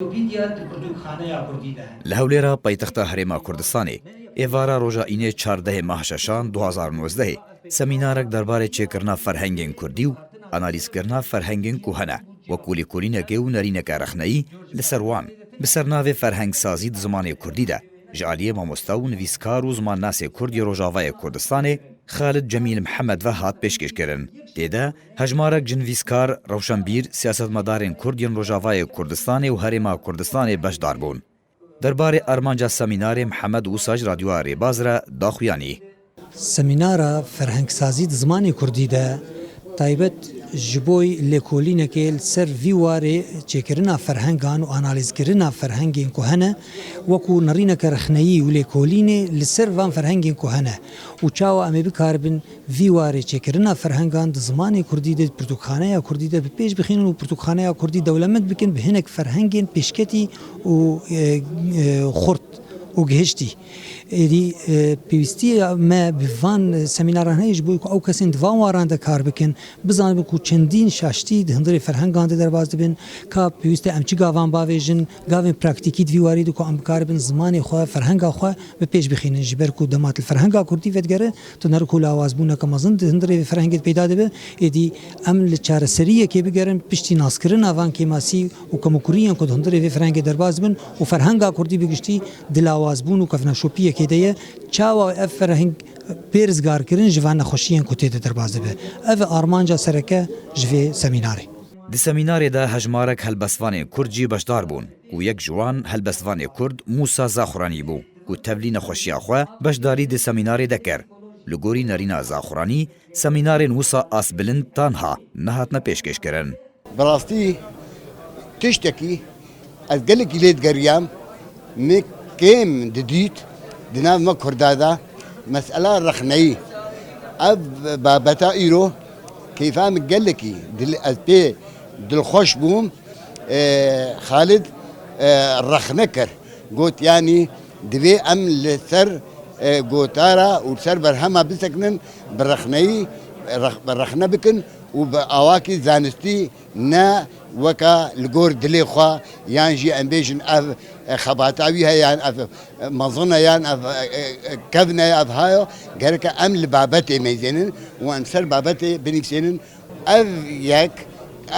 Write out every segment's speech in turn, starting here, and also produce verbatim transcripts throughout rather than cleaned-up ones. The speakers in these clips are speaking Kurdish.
Encyclopedia di pirtûkxaneya kurdî de hene. Li Hewlêra paytexta Herêma Kurdistanê, êvara roja înê çardehê meha şeşan du hazar û nozdehê semînarek derbarê çêkirina ferhengên kurdî û analîzkirina ferhengên ku hene, wekû lêkolînekê û nerîneke rexneyî li ser wan, bi sernavê Ferhengsazî di zimanê kurdî de, ji aliyê mamoste û nivîskar û zimannasê kurd yê Rojavayê Kurdistanê, Xalid Cemîl Mihemed ve hat pêşkêşkirin. Tê de hejmarek ji nivîskar, rewşenbîr, siyasetmedarên kurd yên Rojavayê Kurdistanê û Herêma Kurdistanê beşdar bûn. Derbarê armanca semînarê Mihemed wisa ji Radyoya Rêbaz re daxuyanî. Semînara ferhengsazî di zimanê kurdî de taybet ji bo lêkolînekê li ser vî warê çêkirina ferhengan û analîzkirina ferhengên ku hene, wekû nerîneke rexneyî û lêkolînê li ser van ferhengên ku hene û çawa em ê bikaribin vî warê çêkirina ferhengan di zimanê kurdî de, di pirtûkxaneya kurdî de bi pêş bixînin û pirtûkxaneya kurdî dewlemend bikin bi hinek ferhengên pêşketî û, e, e, xurt û gihiştî. Êdî, e, pêwîstiya me bi van semînaran heye ji bo ku ew kesên di van waran de kar bikin, bizanibin ku çendîn şaştî di hundirê ferhengan de derbas dibin, ka pêwîst e em çi gavan bavêjin, gavên praktîkî di vî warî de ku em bikaribin zimanê xwe, ferhenga xwe bi pêş bixînin, ji ber ku dema tu li ferhenga kurdî vedigere, tu ne ku lawazbûneke mezin di hundirê vê ferhengê de peyda dibe, êdî em li çareseriyekê bigerin, piştî naskirina van kêmasî û kemûkuriyên ku di hundirê vê ferhengê derbas dibin û ferhenga kurdî bi giştî di lawazbûn û kevneşopiyekê de ye, çawa ev ferheng bê rizgarkirin ji van nexweşiyên ku tê de derbas dibe. Ev e armanca sereke ji vê semînarê. Di semînarê de hejmarek helbestvanên kurd jî beşdar bûn, ku yek ji wan helbestvanê kurd Mûsa Zaxuranî bû, ku tevlî nexweşiya xwe beşdarî di semînarê de kir. Li gorî Nerîna Zaxuranî, semînarên wisa astbilind tanha nehatine pêşkêşkirin. Bi rastî tiştekî ez gelekî lê digeriyam, min kêm didît di nav me Kurda de, mesela rexneyî. Ev babeta îro keyfa min gelekî dil-, ez pê dilxweş bûm. E, Xalid, e, rexne kir. Got, yanî divê em li ser, e, gotara û li ser berhema bisekinin, bi rexneyî, rex-, rexne bikin û bi awakî zanistî, ne weke li gor dilê xwe, yan jî em bêjin ev, e, xebata wî heye, yan ev, e, mezin e, yan ev, e, e, kevn e, ev hayo, gereke em li babetê meyzênin û em ser babetê binivîsênin. Ev yek,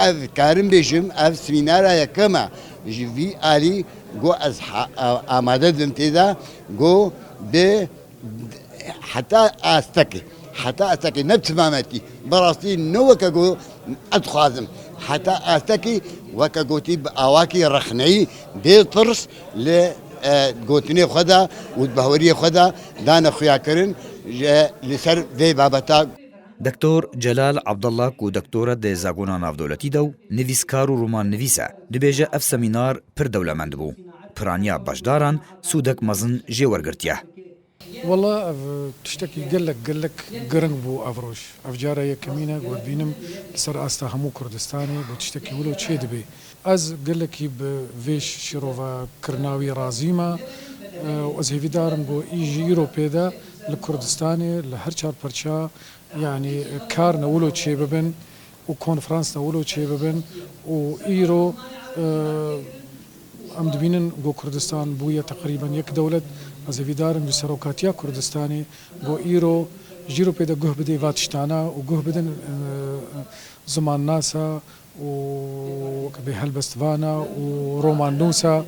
ev karim bêjim, ev semînara yekem e ji vî alî, go ez ha-, a-, amade dibim tê de, go bi heta astekê, heta astekê, ne bi timametî, bi rastî ne weke go ez dixwazim, heta astekî weke gotî bi awakî rexneyî, bê tirs li, e, gotinê xwe de û di behweriyê xwe de dane xuyakirin, ji, li ser vê babeta. Doktor Celal Abdullah ku doktor e di zagona navdewletî de û nivîskar û romannivîs e, dibêje ev semînar pir dewlemend bû. Piraniya beşdaran sûdek mezin jê wergirtiye. Wela ev tiştekî gelek, gelek giring bû ev roj. Ev cara yekemîn e ku ez dibînim li ser asta hemû Kurdistanê ku tiştekî wilo çê dibe. Ez gelekî bi vê şîrova kirina wî razî me, e, û ez hêvîdar im ku î ji îro pê de li Kurdistanê, li her çar perça, yanî karine wilo çê bibin û konferansine wilo çê bibin û îro, e, em dibînin ku Kurdistan bûye teqrîben yek dewlet. Ez hêvîdar im ji serokatiya Kurdistanê ku îro ji îro pê de guh bidê va tiştana û guh bidin, e, zimannasa û weke bê helbestvana û romannûsa.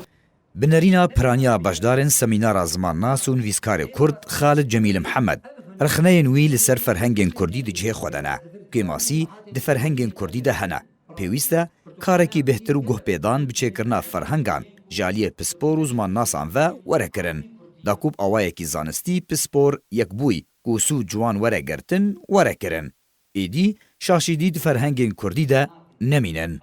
Bi nerîna piraniya beşdarên semînara zimannas û nivîskarê kurd Xalid Cemîl Mihemed, rexneyên wî li ser ferhengên kurdî di cihê xwe de ne. Kêmasî di ferhengên kurdî de hene. Pêwîst e karekî bêhtir û guhpêdan bi çêkirina ferhengan ji aliyê pispor û zimannasan ve were kirin. Da ku bi awayekî zanistî pispor yekbûyî ku sûd ji wan were girtin, were kirin. Êdî şaşîdî di ferhengên kurdî de nemînin.